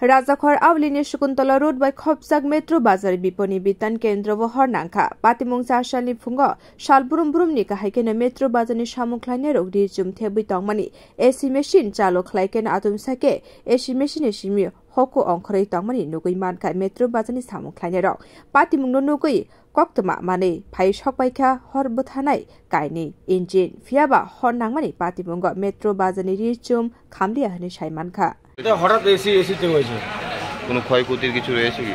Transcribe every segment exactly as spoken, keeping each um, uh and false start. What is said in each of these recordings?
Rajakhor Aulini Shakuntala Road bai khopjak Metro Bazar Biponi Bitan Kendro o hor nangkha. Patimung cha salni phungo sal brum brumni kahai kheno Metro Bazarni samung khlainairok ri chum thebwi tongmani A C machine chalu khlai kheno atumsa khe A C machine ni simi hoku ongkhorwi tongmani nugwi mankha Metro Bazarni samung khlainairok. Patimungno nugwi koktwma manwi phai sokpaikha hor bwthanai kainwi engine. Phiyaba hor nangmani patimungo Metro Bazarni ri chum khamliya hwnwi sai mankha. এটা হঠাৎ AC AC check হয়েছে। কোনো ক্ষয়ক্ষতির কিছু রয়েছে কি?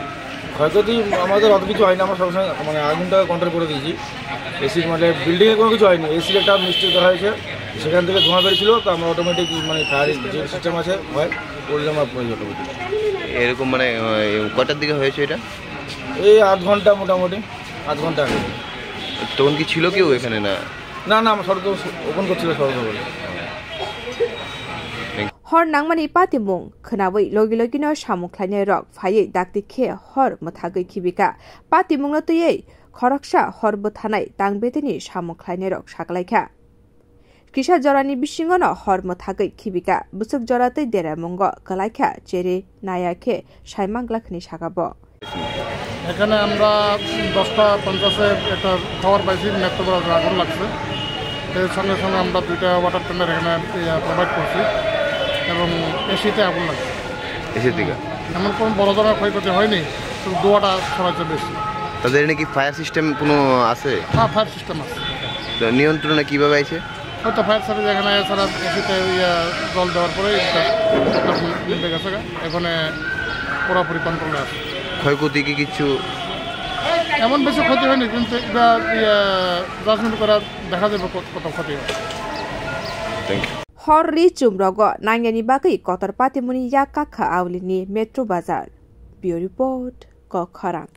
ক্ষয়ক্ষতি আমাদের অত কিছু হয়নি, আমরা সবসময় মানে আগুনটাকে কন্ট্রোল করে দিয়েছি। এসির মানে বিল্ডিংয়ে কোনো কিছু হয়নি, এসির একটা মিস্টেক ধরা হয়েছে, সেখান থেকে ধোঁয়া বেরিয়েছিল, তো আমরা অটোমেটিক মানে ফায়ার যে সিস্টেম আছে হয়, ওর জন্য আমরা পড়ে অটোমেটিক। এরকম মানে আহ, কটার দিকে হয়েছে এটা? এই আধ ঘন্টা মোটামুটি, আধ ঘন্টা আগে। তখন কি ছিল কেউ এখানে না? না না, আমরা সড়ক ওপেন করছিল সড়ক open. Hor nangmani patimung khwnawi logi logino samung khlainairok phaiwi dakti khe hor mwthagwi khibika. Patimungno twiwi khoroksa hor bwthanai tang betini samung khlainairok saklaikha. Kisa jorani bisingono hor mwthagwi khibika, bwswk jora tei deramungo kwlaikha, cheri naya khe saimang glak hwnwi saka bo. এখানে আমরা দশটা পঞ্চাশে একটা খবর পাইছি, মেট্রো বাজারে আগুন লাগছে। এর সঙ্গে সঙ্গে আমরা দুইটা ওয়াটার ট্যাঙ্কার এখানে, ইয়া, প্রোভাইড করছি এবং এসিতে আগুন লাগছে। এসির দিকে? এমন কোনো বড় ধরনের ক্ষয়ক্ষতি হয়নি, শুধু ধোঁয়াটা ছড়াচ্ছে বেশি। তাদের এখানে কি ফায়ার সিস্টেম কোনো আছে? হ্যাঁ, ফায়ার সিস্টেম আছে। তো নিয়ন্ত্রণে কিভাবে আইছে? হয়তো ফায়ার সার্ভিস এখানে এছাড়া এসিতে ইয়া জল দেওয়ার পরে এটা তখন নিভে গেছে গা। এখানে পুরোপুরি কন্ট্রোলে আছে। ক্ষয়ক্ষতি কি কিছু? এমন বেশি ক্ষতি হয়নি, কিন্তু এটা ইয়া জাজমেন্ট করা দেখা যাবে কত, কত ক্ষতি হয়। Thank you. Hor ri chum rogo nangyani bagwi kotor patimuni yak kakha Aulini Metro Bazar. Bureau Report, Kokharang.